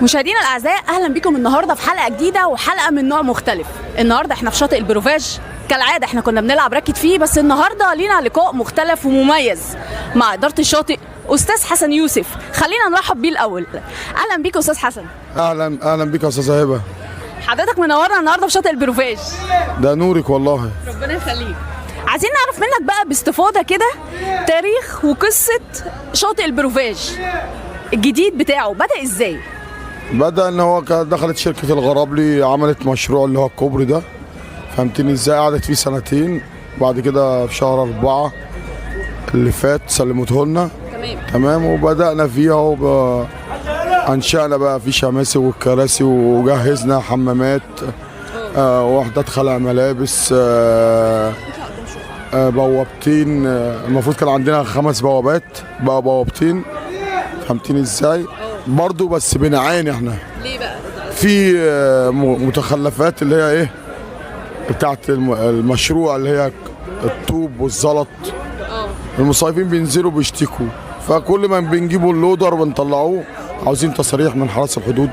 مشاهدينا الاعزاء، اهلا بكم النهارده في حلقة جديدة وحلقه من نوع مختلف. النهارده احنا في شاطئ البروفاج. كالعادة احنا كنا بنلعب racket فيه، بس النهارده لينا لقاء مختلف ومميز مع ادارة الشاطئ استاذ حسن يوسف. خلينا نرحب بيه الاول. اهلا بيك استاذ حسن. اهلا اهلا بك يا استاذه هبه. حضرتك منورنا النهارده في شاطئ البروفاج. ده نورك والله. ربنا يخليك. عايزين نعرف منك بقى باستفاضة كده تاريخ وقصة شاطئ البروفاج الجديد بتاعه، بدا ازاي؟ بدا ان هو دخلت شركة الغرابلي، عملت مشروع اللي هو الكوبري ده، فهمتني ازاي؟ قعدت فيه سنتين، بعد كده في شهر 4 اللي فات سلمته لنا. تمام، وبدأنا فيها انشأنا بقى في شماسي والكراسي، وجهزنا حمامات، وحدات خلع ملابس، بوابتين. المفروض كان عندنا 5 بوابات، بقى بوابتين، فهمتني ازاي؟ برضو بس بنعاني احنا. ليه بقى؟ في متخلفات اللي هي ايه بتاعت المشروع، اللي هي الطوب والزلط. المصيفين بينزلوا بيشتكوا، فكل ما بنجيبوا اللودر وبنطلعوه عاوزين تصاريح من حرس الحدود.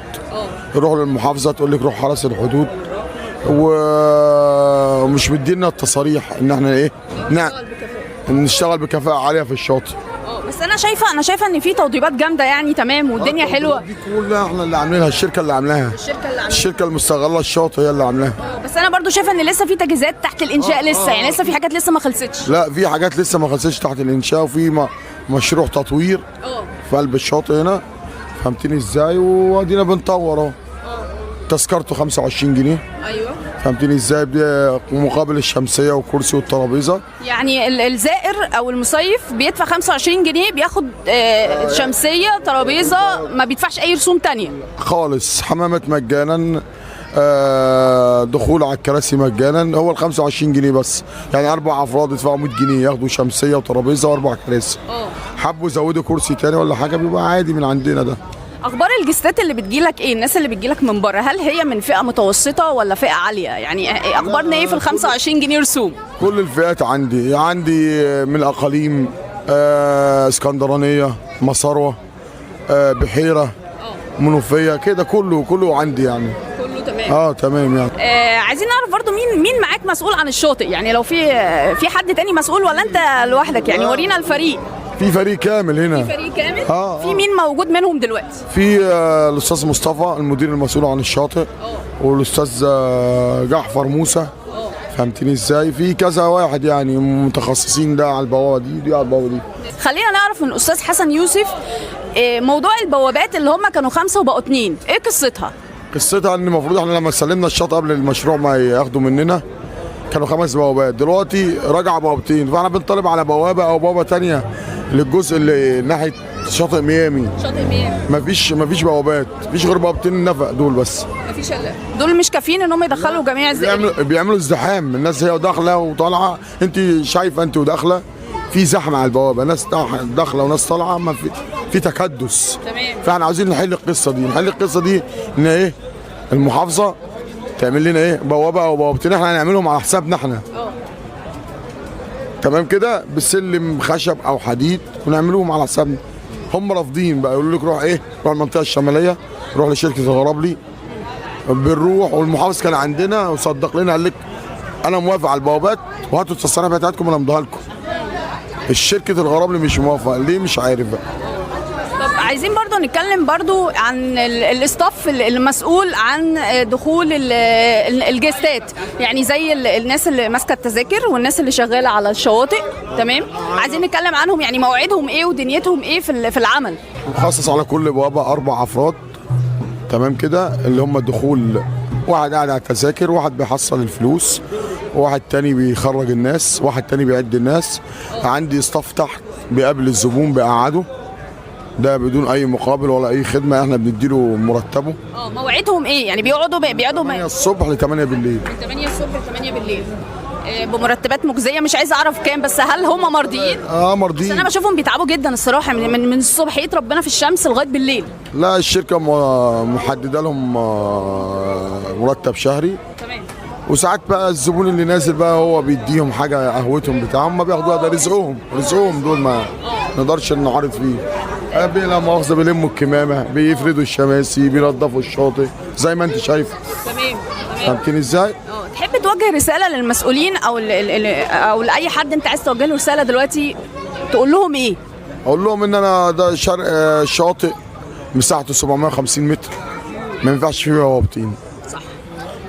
يروحوا للمحافظة تقول لك روح حرس الحدود، ومش مدينا التصاريح ان احنا ايه نشتغل بكفاءة عالية في الشاطئ. بس انا شايفه ان في توضيبات جامدة يعني، تمام والدنيا حلوة. دي كلها احنا اللي عاملينها، الشركة اللي عاملاها، الشركة المستغله الشاطئ هي اللي عاملاها. بس انا برضو شايفه ان لسه في تجهيزات تحت الانشاء لسه، يعني لسه في حاجات لسه ما خلصتش. لا، في حاجات لسه ما خلصتش تحت الانشاء، وفي مشروع تطوير في قلب الشاطئ هنا، فهمتني ازاي؟ وادينا بنطور اهو. تذكرته 25 جنيه. ايوه، فهمتني ازاي؟ مقابل الشمسية والكرسي والترابيزه. يعني الزائر او المصيف بيدفع 25 جنيه، بياخد شمسية، ترابيزة، ما بيدفعش اي رسوم تانية خالص. حمامات مجانا، دخول على الكراسي مجانا. هو ال 25 جنيه بس، يعني 4 افراد يدفعوا 100 جنيه ياخدوا شمسية وترابيزه و4 كراسي. حبوا يزودوا كرسي تاني ولا حاجة بيبقى عادي من عندنا ده. اخبار الجستات اللي بتجيلك ايه؟ الناس اللي بتجيلك من بره، هل هي من فئة متوسطه ولا فئة عالية؟ يعني اخبارنا ايه في ال 25 جنيه رسوم؟ كل الفئات عندي، من الاقاليم، اسكندرانيه، مصاروه، بحيرة، منوفيه، كده كله عندي يعني. كله تمام. تمام يعني. عايزين نعرف برضو مين معاك مسؤول عن الشاطئ، يعني لو في حد تاني مسؤول ولا انت لوحدك؟ يعني ورينا الفريق. في فريق كامل هنا. في فريق كامل؟ في مين موجود منهم دلوقتي؟ في الاستاذ مصطفى المدير المسؤول عن الشاطئ، والاستاذ جعفر موسى. فهمتني ازاي؟ في كذا واحد يعني متخصصين، ده على البوابة دي، دي على البوابة دي. خلينا نعرف من الاستاذ حسن يوسف موضوع البوابات اللي هم كانوا 5 وبقوا 2، ايه قصتها؟ قصتها ان المفروض احنا لما سلمنا الشاطئ قبل المشروع ما ياخدوا مننا كانوا 5 بوابات، دلوقتي رجع بوابتين، فاحنا بنطالب على بوابه او بوابه ثانية للجزء اللي ناحية شاطئ ميامي. شاطئ ميامي مفيش بوابات، مفيش غير بوابتين النفق دول بس. مفيش الا دول، مش كافيين ان هم يدخلوا جميع الزائرين. بيعملوا ازدحام، الناس هي داخله وطالعه، انت شايفه انت وداخله في زحمة على البوابة، ناس داخله وناس طالعه، ما في تكدس. تمام. فاحنا عاوزين نحل القصة دي، ان ايه المحافظة تعمل لنا ايه بوابه او بوابتين، احنا هنعملهم على حسابنا احنا. تمام كده، بسلم خشب او حديد ونعملوهم على حسابنا. هم رافضين بقى، يقولوا لك روح ايه، روح المنطقة الشمالية، روح لشركة الغرابلي. بنروح، والمحافظ كان عندنا وصدق لنا، قال لك انا موافق على البوابات وهاتوا التصاريح بتاعتكم وانا امضيها لكم. الشركة الغرابلي مش موافقة، ليه مش عارف بقى. طب عايزين برضو نتكلم برضو عن الاستاف المسؤول عن دخول الجستات، يعني زي الناس اللي ماسكه التذاكر والناس اللي شغالة على الشواطئ. تمام، عايزين نتكلم عنهم، يعني مواعيدهم ايه ودنيتهم ايه في العمل. مخصص على كل بوابه 4 افراد، تمام كده، اللي هم دخول، واحد قاعد على التذاكر، واحد بيحصل الفلوس، واحد تاني بيخرج الناس، واحد تاني بيعد الناس. عندي staff تحت بيقابل الزبون بيقعده، ده بدون اي مقابل ولا اي خدمة، احنا بنديله مرتبه. مواعيدهم ايه؟ يعني بيقعدوا 8 الصبح ل 8 بالليل. من 8 الصبح ل 8 بالليل، بمرتبات مجزية، مش عايزه اعرف كام، بس هل هم مرضيين؟ مرضيين. بس انا بشوفهم بيتعبوا جدا الصراحة، من الصبحية ربنا في الشمس لغاية بالليل. لا، الشركة محددة لهم مرتب شهري. تمام. وساعات بقى الزبون اللي نازل بقى هو بيديهم حاجة، قهوتهم بتاعهم ما بياخدوها، ده رزقهم دول، ما نقدرش نعارض فيه. لا مؤاخذة بيلموا الكمامة، بيفردوا الشماسي، بينظفوا الشاطئ زي ما انت شايفه. تمام. فهمتني ازاي؟ تحب توجه رسالة للمسؤولين او او لاي حد انت عايز توجه له رسالة دلوقتي، تقول لهم ايه؟ اقول لهم ان انا ده شرق شاطئ مساحته 750 متر، ما ينفعش فيه بوابتين. صح.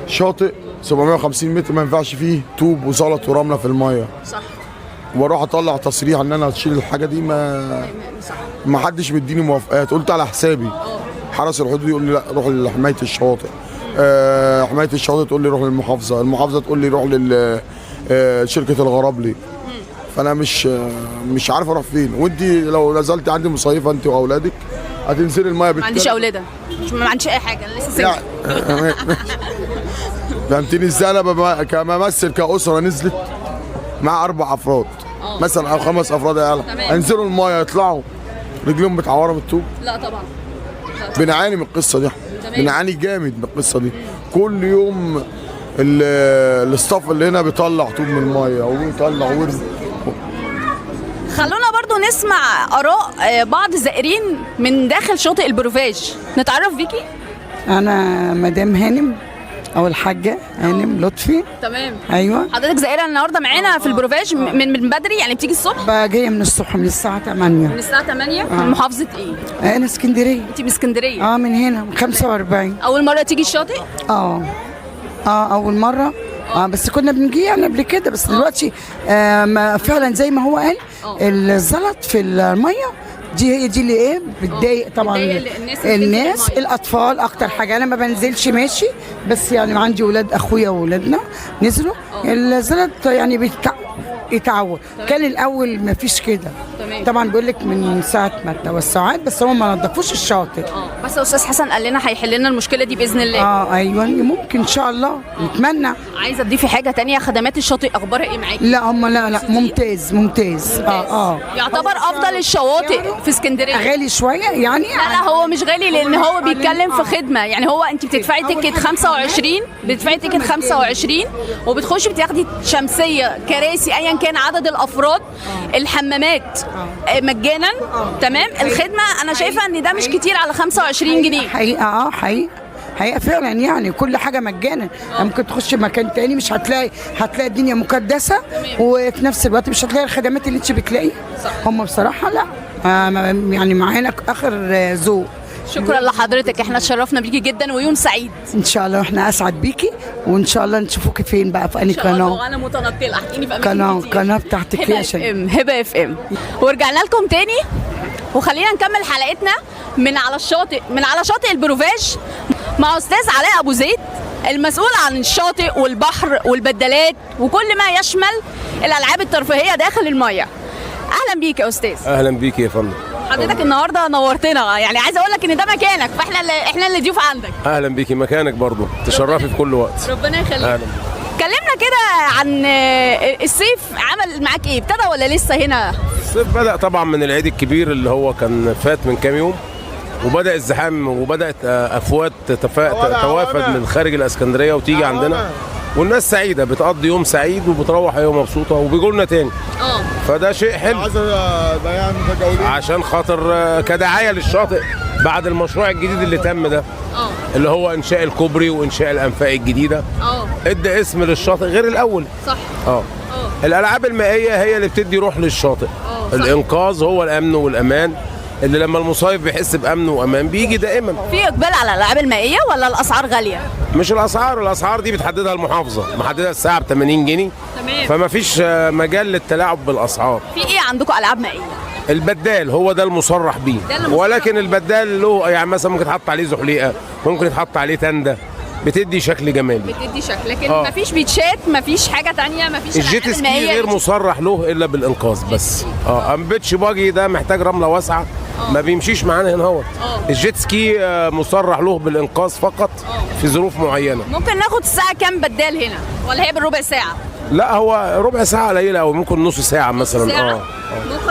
شاطئ 750 متر ما ينفعش فيه طوب وزلط ورمله في المية. صح. واروح اطلع تصريح ان انا اشيل الحاجة دي، ما صح. ما حدش مديني موافقات. قلت على حسابي. حرس الحدود يقول لي لا روح لحماية الشواطئ، حماية الشواطئ تقول لي روح للمحافظة، المحافظة تقول لي روح لل شركة الغرابلي. فانا مش عارف اروح فين. وانت لو نزلت عندي مصيفه انت واولادك هتنزلي المية ما عنديش اولاد، مش ما عنديش اي حاجة، انا لسه single. يعني فهمتني ازاي؟ انا كممثل كاسره نزلت مع 4 افراد مثلا او 5 افراد يا تمام. انزلوا المية يطلعوا رجليهم متعوره بالطوب. لا طبعا. بنعاني من القصة دي، تمام. بنعاني جامد من القصة دي. كل يوم ال staff اللي هنا بيطلع طوب من المية وبيطلع ويرمي. خلونا برضو نسمع اراء بعض الزائرين من داخل شاطئ البروفاج. نتعرف بيكي؟ انا مدام هانم او الحاجة هانم لطفي. تمام. ايوه. حضرتك زائره النهارده معانا في البروفاج من بدري، يعني بتيجي الصبح؟ بقى جاية من الصبح، من الساعة 8. من الساعة 8. من محافظة ايه؟ انا اسكندرية. انت من اسكندرية؟ من هنا، من 45. اول مرة تيجي الشاطئ؟ اول مرة. بس كنا بنجي يعني قبل كده، بس دلوقتي ما فعلا زي ما هو قال، الزلط في المية دي هي دي اللي ايه بتضايق طبعا بتضايق الناس اللي بتنزل الناس المية. الاطفال اكتر حاجة. انا ما بنزلش ماشي، بس يعني عندي ولاد اخويا واولادنا نزلوا الزلط يعني يتعود. كان الاول ما فيش كده. طبعا بيقول لك من ساعة ما التوسعات، بس هم ما نظفوش الشاطئ. بس استاذ حسن قال لنا هيحل لنا المشكلة دي باذن الله. ايوه ممكن ان شاء الله، نتمنى. عايزه تضيفي حاجة تانية؟ خدمات الشاطئ اخبارها ايه معاكي؟ لا هم لا ممتاز ممتاز. يعتبر افضل الشواطئ في اسكندرية. غالي شوية يعني. لا هو مش غالي، لان هو بيتكلم في خدمة. يعني هو انت بتدفعي ticket 25، بتدفعي ticket 25 وبتخشي بتاخدي شمسية، كراسي، ايا كان عدد الافراد، الحمامات مجانا. تمام. الخدمة انا شايفه ان ده مش كتير على 25 جنيه. حقيقة. حقيقة فعلا، يعني كل حاجة مجانا. ممكن تخش مكان تاني مش هتلاقي، هتلاقي الدنيا مكدسه، وفي نفس الوقت مش هتلاقي الخدمات اللي انت بتلاقيها. هم بصراحة لا يعني معانا اخر ذوق. شكرا لحضرتك، احنا اتشرفنا بيكي جدا، ويوم سعيد ان شاء الله. احنا اسعد بيكي، وان شاء الله نشوفك فين بقى، في انهي قناة؟ انا متنقله، احكيني في اماكن كتير. قناة بتاعتك ايه عشان هبه FM. ورجعنا لكم تاني، وخلينا نكمل حلقتنا من على الشاطئ، من على شاطئ البروفاج مع استاذ علاء ابو زيد، المسؤول عن الشاطئ والبحر والبدلات وكل ما يشمل الالعاب الترفيهية داخل المية. اهلا بيك يا استاذ. اهلا بيك يا فندم. حضرتك النهارده نورتنا، يعني عايزه اقول لك ان ده مكانك، فاحنا اللي احنا اللي ضيوف عندك. اهلا بيكي، مكانك برضو، تشرفي في كل وقت. ربنا يخليك. اهلا. كلمنا كده عن الصيف، عمل معاك ايه؟ ابتدى ولا لسه هنا؟ الصيف بدأ طبعا من العيد الكبير اللي هو كان فات من كام يوم، وبدأ الزحام، وبدأت افواد تتوافد من خارج الاسكندرية وتيجي عندنا، والناس سعيدة بتقضي يوم سعيد وبتروح يوم مبسوطة وبيجوا لنا تاني. فده شيء حلو عشان خاطر كدعايه للشاطئ بعد المشروع الجديد اللي تم ده، اللي هو انشاء الكوبري وانشاء الانفاق الجديدة. ادى اسم للشاطئ غير الاول. صح. الالعاب المائية هي اللي بتدي روح للشاطئ. الانقاذ هو الامن والامان، اللي لما المصيف بيحس بامن وامان بيجي دائما. في اقبال على الالعاب المائية ولا الاسعار غالية؟ مش الاسعار، الاسعار دي بتحددها المحافظة، محددها الساعة ب 80 جنيه. تمام. فما فيش مجال للتلاعب بالاسعار. في ايه عندكم العاب مائية؟ البدال هو ده المصرح بيه، ولكن البدال له يعني مثلا ممكن يتحط عليه زحليقه، ممكن يتحط عليه تنده، بتدي شكل جمالي، بتدي شكل، لكن مفيش beach ات، مفيش حاجة تانية، مفيش ال jet ski غير مصرح له الا بالانقاذ بس. ام beach buggy ده محتاج رملة واسعة، ما بيمشيش معانا هنا اهوت. ال jet ski مصرح له بالانقاذ فقط في ظروف معينة. ممكن ناخد الساعة كام بدال هنا، ولا هي بالربع ساعة؟ لا، هو ربع ساعة قليله قوي، ممكن نص ساعة مثلا. ساعة؟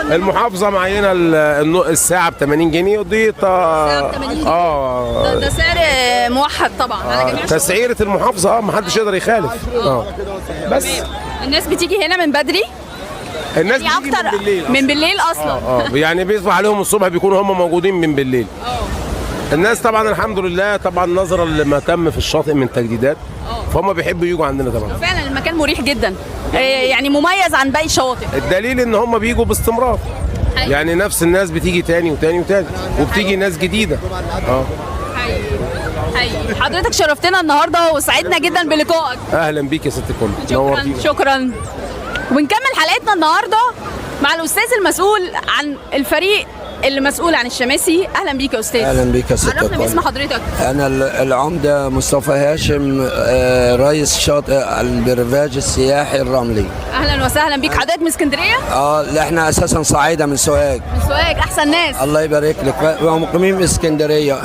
المحافظة معينة الساعة ب 80 جنيه، ودي الساعة ب 80 جنيه. ده سعر موحد طبعا على جميع تسعيره المحافظة، ما حدش يقدر يخالف. بس الناس بتيجي هنا من بدري، الناس يعني بتيجي اكتر من بالليل من بالليل اصلا. يعني بيصبح عليهم الصبح بيكونوا هم موجودين من بالليل. الناس طبعا الحمد لله، طبعا نظرا لما تم في الشاطئ من تجديدات، فهم بيحبوا يجوا عندنا طبعا. فعلا المكان مريح جدا، يعني مميز عن باقي الشواطئ. الدليل ان هم بيجوا باستمرار، يعني نفس الناس بتيجي تاني وتاني وتاني، وبتيجي ناس جديدة. حقيقي حضرتك شرفتنا النهارده وسعدنا جدا بلقائك. اهلا بيك يا ست الكل، شكرا نورتينا. شكرا. وبنكمل حلقتنا النهارده مع الاستاذ المسؤول عن الفريق اللي مسؤول عن الشماسي. اهلا بيك يا استاذ. اهلا بيك يا ست عرفنا الكل. باسم حضرتك. انا العمدة مصطفى هاشم، رئيس شاطئ البرفاج السياحي الرملي. اهلا وسهلا بيك. حضرتك من اسكندرية؟ لا، احنا اساسا صعيده من سوهاج. من سوهاج، احسن ناس. الله يبارك لك، ومقيمين في اسكندرية.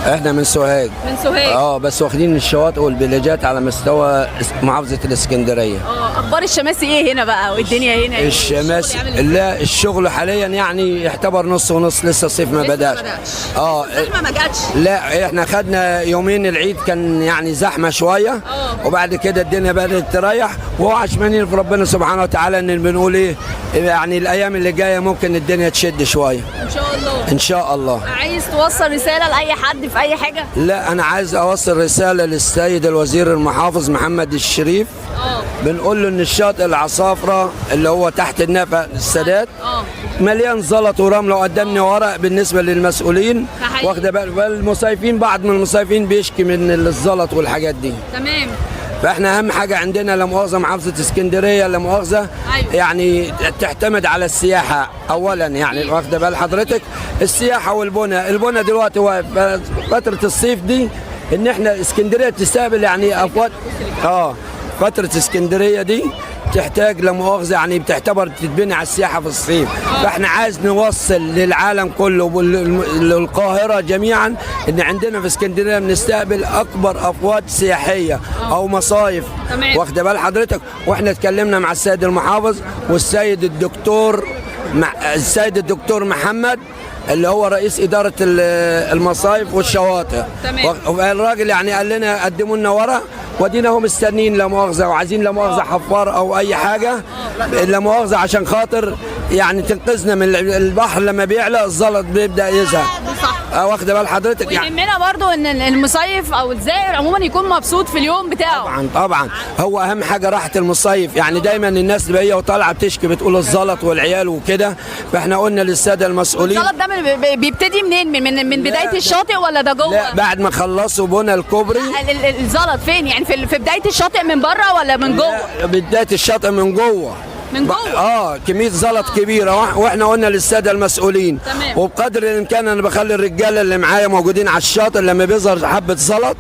احنا من سوهاج. من سوهاج. بس واخدين الشواطئ والبلاجات على مستوى محافظة الاسكندرية. اخبار الشماسي ايه هنا بقى والدنيا هنا إيه؟ الشماسي الشغل عامل إزاي؟ لا، الشغل حاليا يعني يعتبر نص ونص، لسه الصيف ما لسه ما بداش. بدأش. الزحمة ما جاتش. لا، احنا خدنا يومين العيد كان يعني زحمة شوية، وبعد كده الدنيا بدات تريح، وهو عشمانين في ربنا سبحانه وتعالى ان بنقول ايه، يعني الايام اللي جاية ممكن الدنيا تشد شوية. ان شاء الله. ان شاء الله. عايز توصل رسالة لاي حد في اي حاجة؟ لا، انا عايز اوصل رسالة للسيد الوزير المحافظ محمد الشريف. بنقول له ان الشاطئ العصافره اللي هو تحت النفق السادات مليان زلط ورمله، وقدمني ورق بالنسبة للمسؤولين، واخده بال المصيفين، بعض من المصيفين بيشكي من الزلط والحاجات دي. تمام. فاحنا اهم حاجة عندنا لا مؤاخذة محافظة اسكندرية لا مؤاخذة يعني تعتمد على السياحة اولا، يعني واخده بال حضرتك السياحة والبنى. البنى دلوقتي واقف فترة الصيف دي، ان احنا اسكندرية بتستقبل يعني افواج. فترة اسكندرية دي تحتاج لا مؤاخذة يعني بتعتبر بتتبني على السياحة في الصيف. فاحنا عايز نوصل للعالم كله وللقاهره جميعا ان عندنا في اسكندرية بنستقبل اكبر افواج سياحية او مصايف. واخده بال حضرتك. واحنا اتكلمنا مع السيد المحافظ والسيد الدكتور السيد الدكتور محمد اللي هو رئيس إدارة المصايف والشواطئ. الراجل يعني قال لنا قدموا لنا ورق، ودينا هم مستنيين لا مؤاخذة، وعايزين لا مؤاخذة حفار أو أي حاجة لا مؤاخذة عشان خاطر يعني تنقذنا من البحر لما بيعلى الزلط بيبدأ يزهق. صح. واخده بال حضرتك يعني. ويهمنا برضو ان المصيف او الزائر عموما يكون مبسوط في اليوم بتاعه. طبعا طبعا، هو اهم حاجة راحة المصيف. يعني دايما الناس اللي هي وطالعه بتشكي بتقول الزلط والعيال وكده، فاحنا قلنا للسادة المسؤولين. الزلط ده بيبتدي منين؟ من بداية الشاطئ ولا ده جوه؟ لا، بعد ما خلصوا بنى الكوبري. الزلط فين يعني؟ في بداية الشاطئ من بره ولا من جوه؟ بداية الشاطئ من جوه. من جوه. كمية زلط كبيرة، واحنا قلنا للسادة المسؤولين. تمام. وبقدر الامكان انا بخلي الرجالة اللي معايا موجودين على الشاطئ لما بيظهر حبه زلط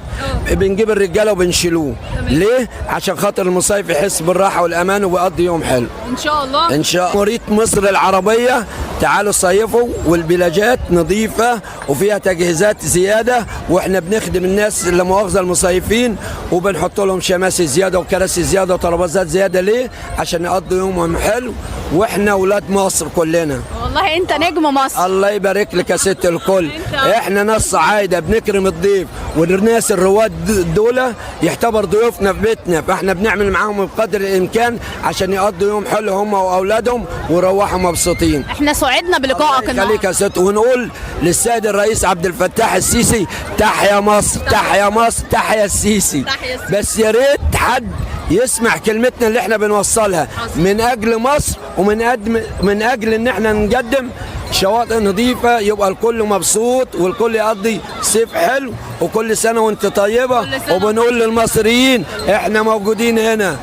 بنجيب الرجالة وبنشيلوه. ليه؟ عشان خاطر المصيف يحس بالراحة والامان ويقضي يوم حلو. ان شاء الله. ان شاء الله. جمهورية مصر العربية، تعالوا صيفوا، والبلاجات نظيفة وفيها تجهيزات زيادة، واحنا بنخدم الناس اللي مؤاخذة المصيفين، وبنحط لهم شماسي زيادة وكراسي زيادة وترابيزات زيادة. ليه؟ عشان يقضوا يومهم حلو، واحنا ولاد مصر كلنا. والله انت نجم مصر. الله يبارك لك يا ست الكل. احنا ناس صعايده بنكرم الضيف، والناس الرواد دول يعتبر ضيوفنا في بيتنا، فاحنا بنعمل معاهم بقدر الامكان عشان يقضوا يوم حلو هم واولادهم ويروحوا مبسوطين. احنا سعدنا بلقائك النهارده. خليك يا ست. ونقول للسيد الرئيس عبد الفتاح السيسي تحيا مصر، تحيا مصر، تحيا السيسي. بس يا ريت حد يسمع كلمتنا اللي احنا بنوصلها من اجل مصر، ومن اجل ان احنا نقدم شواطئ نظيفة، يبقى الكل مبسوط والكل يقضي صيف حلو، وكل سنة وانت طيبة. وبنقول للمصريين احنا موجودين هنا،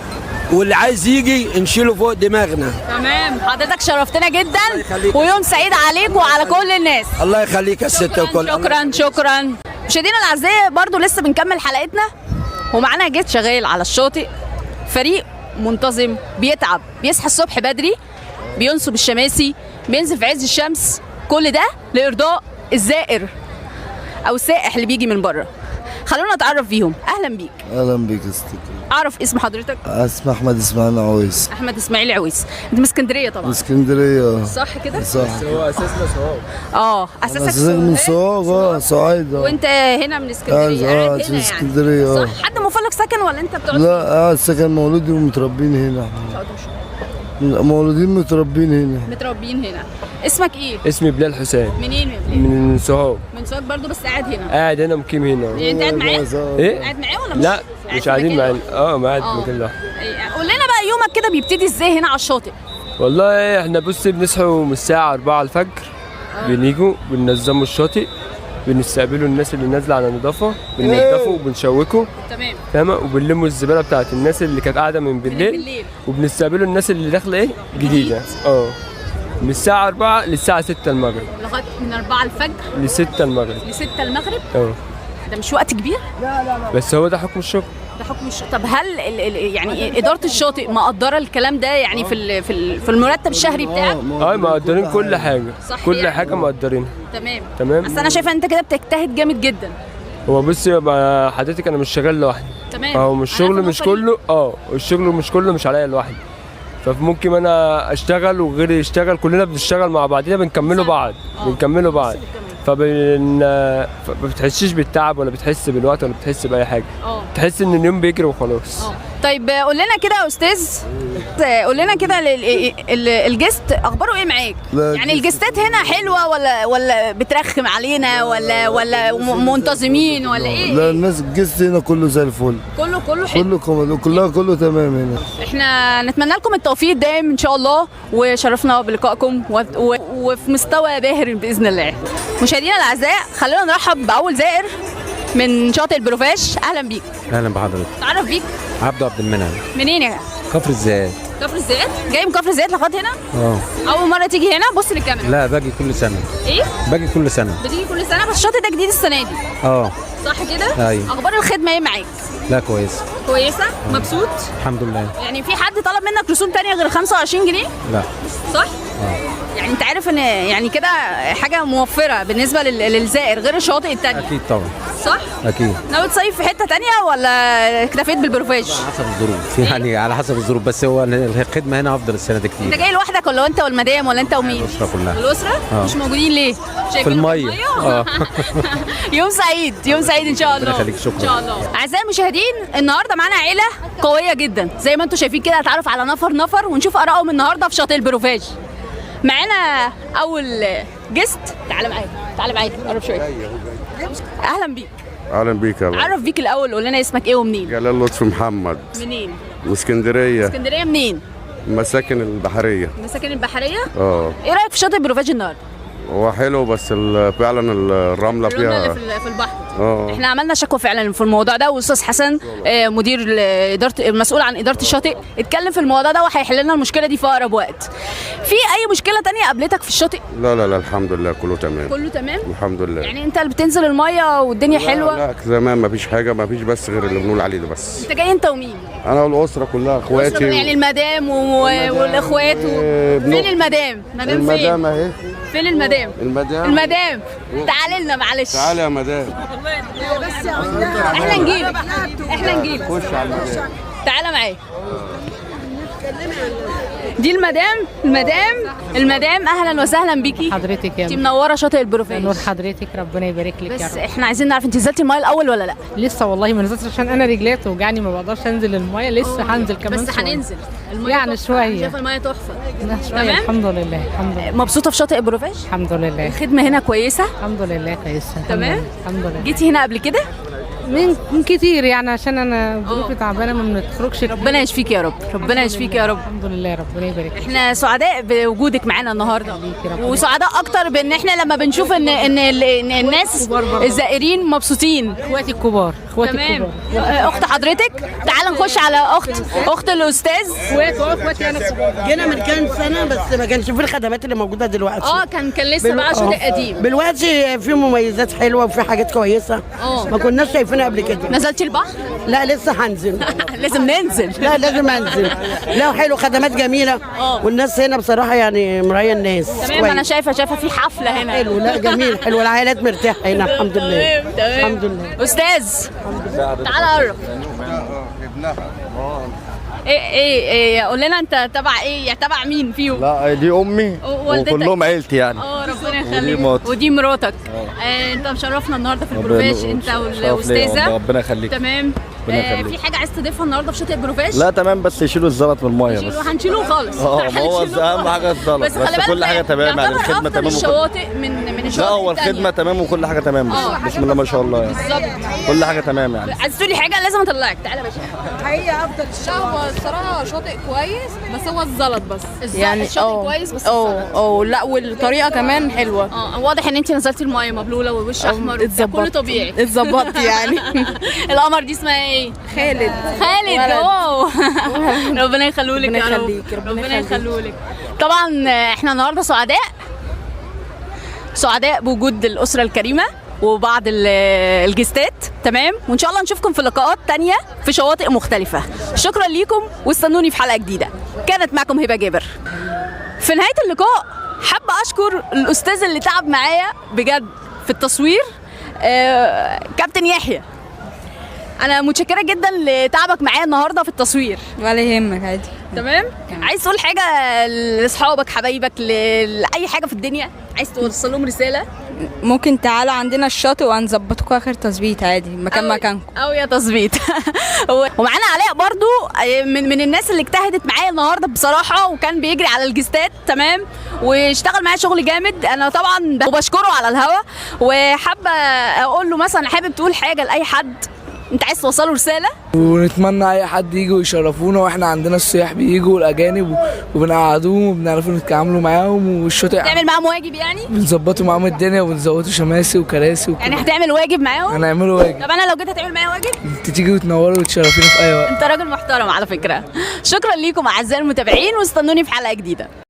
واللي عايز يجي نشيله فوق دماغنا. تمام، حضرتك شرفتنا جدا، ويوم سعيد عليك وعلى كل الناس. الله يخليك يا ست الكل. شكرا شكرا. مشاهدينا الاعزاء، برضو لسه بنكمل حلقتنا، ومعانا جيت شغال على الشاطئ، فريق منتظم بيتعب، بيصحى الصبح بدري، بينصب الشماسي، بينزل في عز الشمس، كل ده لارضاء الزائر او السائح اللي بيجي من بره. خلونا نتعرف بيهم. اهلا بيك. اهلا بيك يا ستي. اعرف اسم حضرتك؟ اسمي احمد اسماعيل عويس. احمد اسماعيل عويس. انت من اسكندرية طبعا؟ من اسكندرية. صح كده؟ صح. هو اساسنا سوهاج. اساسك اساسك من سوهاج. صعيد. وانت هنا من اسكندرية؟ قاعد هنا يعني. اسكندرية. صح. حد مفلق سكن ولا انت بتقعد؟ لا، قاعد سكن، مولودي ومتربين هنا. مولودين متربين هنا. متربيين هنا. اسمك ايه؟ اسمي بلال حسين. منين يا بلال؟ من سوهاج. من سوهاج برضه، بس قاعد هنا. قاعد هنا، مقيم هنا. يعني انت قاعد معاه؟ ايه؟ قاعد معاه ولا مش؟ لا مش قاعدين معانا. قاعد آه. مكان لوحده. قول لنا بقى يومك كده بيبتدي ازاي هنا على الشاطئ؟ والله احنا بصي بنصحوا من الساعة 4 الفجر، بنيجوا بننظموا الشاطئ، بنستقبلوا الناس اللي نازلة على نظافة، بننضفه وبنشوكه. تمام. فاهمة؟ وبنلموا الزبالة بتاعت الناس اللي كانت قاعدة من بالليل، بالليل. وبنستقبلوا الناس اللي داخلة ايه؟ جديدة. من الساعة 4 للساعة 6 المغرب. لغاية من 4 الفجر ل 6 المغرب. ل 6 المغرب؟ ده مش وقت كبير؟ بس هو ده حكم الشغل. ده حكم الشاطئ. طب هل يعني إدارة الشاطئ مقدرة الكلام ده يعني في المرتب الشهري بتاعك؟ مقدرين كل حاجة. صح، كل يعني. حاجة مقدرينها. تمام. بس أنا شايفة أنت كده بتجتهد جامد جدا. هو بصي يبقى حضرتك أنا مش شغال لوحدي. تمام. فهو مش الشغل مش كله، الشغل مش كله مش عليا لوحدي. فممكن انا اشتغل وغيري يشتغل، كلنا بنشتغل مع بعضنا، بنكملوا بعض. بنكملوا بعض. فما بتحسيش بالتعب ولا بتحس بالوقت ولا بتحس باي حاجة. تحس ان اليوم بيجري وخلاص. طيب قول لنا كده يا استاذ، قول لنا كده ال guest اخباره ايه معاك؟ يعني ال guest ات هنا حلوة ولا بترخم علينا ولا منتظمين ولا ايه؟ لا الناس ال guest هنا كله زي الفل. كله حلو. كله تمام هنا. احنا نتمنى لكم التوفيق الدائم ان شاء الله، وشرفنا بلقائكم وفي مستوى باهر باذن الله. مشاهدينا الاعزاء، خلينا نرحب باول زائر من شاطئ البروفاج. اهلا بيك. اهلا بحضرتك. تعرف بيك؟ عبده عبد المنعم. منين يا جماعة؟ كفر الزيات. كفر الزيات؟ جاي من كفر الزيات لغاية هنا؟ اول مرة تيجي هنا؟ بص للكاميرا. لا باجي كل سنة. ايه؟ باجي كل سنة. بتيجي كل سنة، بس الشاطئ ده جديد السنة دي. صح كده؟ ايوه. اخبار الخدمة ايه معاك؟ لا كويسة. كويسة؟ مبسوط؟ الحمد لله. يعني في حد طلب منك رسوم تانية غير 25 جنيه؟ لا. صح؟ يعني انت عارف ان يعني كده حاجة موفره بالنسبة للزائر غير الشواطئ التانية. اكيد طبعا. صح؟ اكيد. ناوي تصيف في حتة تانية ولا اكتفيت بالبروفاج؟ على حسب الظروف، يعني على حسب الظروف، بس هو الخدمة هنا افضل السنة دي كتير. انت جاي لوحدك ولا انت والمدام ولا انت ومين؟ الاسرة كلها. الاسرة؟ مش موجودين ليه؟ في المية. يوم سعيد، يوم سعيد ان شاء الله. ربنا يخليك، شكرا. ان شاء الله. اعزائي المشاهدين، النهارده معانا عيله قوية جدا زي ما انتم شايفين كده، هتعرف على نفر نفر ونشوف ارائهم النهارده في شاطئ البروفاج. معانا اول guest، تعالى معايا، تعالى معايا، قرب شوية. اهلا بيك. اهلا بيك يا باشا. عرف بيك الاول، قول لنا اسمك ايه ومنين؟ جلال لطفي محمد. منين؟ من اسكندرية. اسكندرية منين؟ المساكن البحرية. المساكن البحرية؟ ايه رايك في شاطئ بروفاج النهارده؟ هو حلو، بس فعلا الرملة فيها، اللي في البحر. احنا عملنا شكوى فعلا في الموضوع ده، والاستاذ حسن مدير ادارة، المسؤول عن ادارة الشاطئ، اتكلم في الموضوع ده وهيحل لنا المشكلة دي في اقرب وقت. في اي مشكلة تانية قابلتك في الشاطئ؟ لا لا لا الحمد لله كله تمام. كله تمام؟ الحمد لله. يعني انت اللي بتنزل المية والدنيا حلوة؟ لا تمام، مفيش حاجة، مفيش بس غير اللي بنقول عليه ده بس. انت جاي انت ومين؟ انا والاسرة كلها، اخواتي يعني المدام والاخوات فين المدام؟ مدام فين؟ المدام اهي. فين المدام؟ المدام، المدام تعالي لنا معلش. تعالي يا مدام. احنا نجيبك، احنا نجيبك. خش على المدام. تعالى معايا. دي المدام، المدام، المدام، اهلا وسهلا بيكي. حضرتك يا انت منورة شاطئ البروفاج. نور حضرتك، ربنا يبارك لك يا رب. بس احنا عايزين نعرف انت نزلتي المايه الاول ولا لا؟ لسه والله ما نزلتش، عشان انا رجلي توجعني، ما بقدرش انزل المايه، لسه هنزل كمان. بس هننزل المايه يعني شوية. شايفه المايه تحفة. تمام الحمد لله. الحمد لله. مبسوطة في شاطئ البروفاج؟ الحمد لله. الخدمة هنا كويسة؟ الحمد لله كويسة. تمام الحمد لله. جيتي هنا قبل كده؟ من كتير يعني، عشان انا ظروفي تعبانة ما بنخرجش. ربنا يشفيك يا رب، ربنا يشفيك يا رب. الحمد لله، ربنا يبارك. احنا سعداء بوجودك معانا النهارده، وسعداء اكتر بان احنا لما بنشوف ان ان الناس الزائرين مبسوطين. اخواتي الكبار، اخواتي الكبار. اخت حضرتك، تعال نخش على اخت الاستاذ. اخواتي انا جينا من كام سنة بس ما كانش في الخدمات اللي موجودة دلوقتي. كان لسه بقى شاطئ قديم. دلوقتي في مميزات حلوة وفي حاجات كويسة ما كناش شايفينها قبل كده. نزلتي البحر؟ لا لسه هنزل. لازم ننزل. لا لازم انزل. لا حلو، خدمات جميلة والناس هنا بصراحة يعني مراية الناس. تمام. انا شايفه في حفلة هنا. حلو، لا جميل، حلو، العائلات مرتاحة هنا الحمد لله. تمام الحمد لله. استاذ تعالى قرب. ايه ايه ايه قول لنا انت تبع ايه، يعني تبع مين فيهم؟ لا دي امي وكلهم عيلتي يعني. ربنا يخليك. ودي مراتك. انت مشرفنا النهارده في البروفاج انت والاستاذه. ربنا يخليك. تمام. ربنا في يخليك. حاجة عايز تضيفها النهارده في شاطئ بروفاج؟ لا تمام، بس يشيلوا الزلط من المية بس. هنشيلوه خالص. ما هو هنشيلوه اهم خالص. حاجة الزلط، بس خلي بس بالك كل حاجة تمام يعني، يعتبر الخدمة افضل تمام الشواطئ من لا الشواطئ هو التانية. الخدمة تمام وكل حاجة تمام، بس بسم الله ما شاء الله يعني. بالظبط. كل حاجة تمام يعني. عايز تقولي حاجة؟ لازم اطلعك، تعالى يا باشا. الحقيقة افضل لا هو الصراحة شاطئ كويس، بس هو الزلط بس يعني الشاطئ كويس بس الزلط. لا والطريقة كمان حلوة. واضح ان انت نزلتي المايه مبلوله ووش احمر وبتاع، كله طبيعي. اتظبطت يعني. القمر دي اسمها ايه؟ خالد. خالد. ولد. ربنا يخلولك ربنا يا رب. يخليك، ربنا ربنا يخليك. يخلولك. طبعا احنا النهارده سعداء سعداء بوجود الاسرة الكريمة وبعض الجستات، تمام، وان شاء الله نشوفكم في لقاءات تانية في شواطئ مختلفة. شكرا ليكم واستنوني في حلقة جديدة. كانت معكم هبه جابر. في نهاية اللقاء حابة اشكر الاستاذ اللي تعب معايا بجد في التصوير، كابتن يحيى. انا متشكره جدا لتعبك معايا النهارده في التصوير. ولا يهمك، عادي. تمام. عايز تقول حاجة لاصحابك، حبايبك، لاي حاجة في الدنيا، عايز توصل لهم رسالة؟ ممكن تعالوا عندنا الشاطئ وهنظبطكم اخر تظبيط عادي، مكان مكانكم. او يا تظبيط. ومعانا علاء برضو، من الناس اللي اجتهدت معايا النهارده بصراحة، وكان بيجري على الجستات، تمام، واشتغل معايا شغل جامد. انا طبعا وبشكره على الهوا، وحابة اقول له مثلا، حابب تقول حاجة لاي حد انت عايز توصله رسالة؟ ونتمنى اي حد يجي ويشرفونا، واحنا عندنا السياح بيجوا والاجانب وبنقعدوهم وبنعرفوا نتعاملوا معاهم، والشاطئ تعمل معاهم واجب يعني؟ بنظبطوا معاهم الدنيا وبنزودوا شماسي وكراسي يعني هتعمل واجب معاهم؟ هنعمله واجب. طب انا لو جيت هتعمل معايا واجب؟ انت تيجي وتنوري وتشرفينا في اي وقت. انت راجل محترم على فكرة. شكرا ليكم اعزائي المتابعين، واستنوني في حلقة جديدة.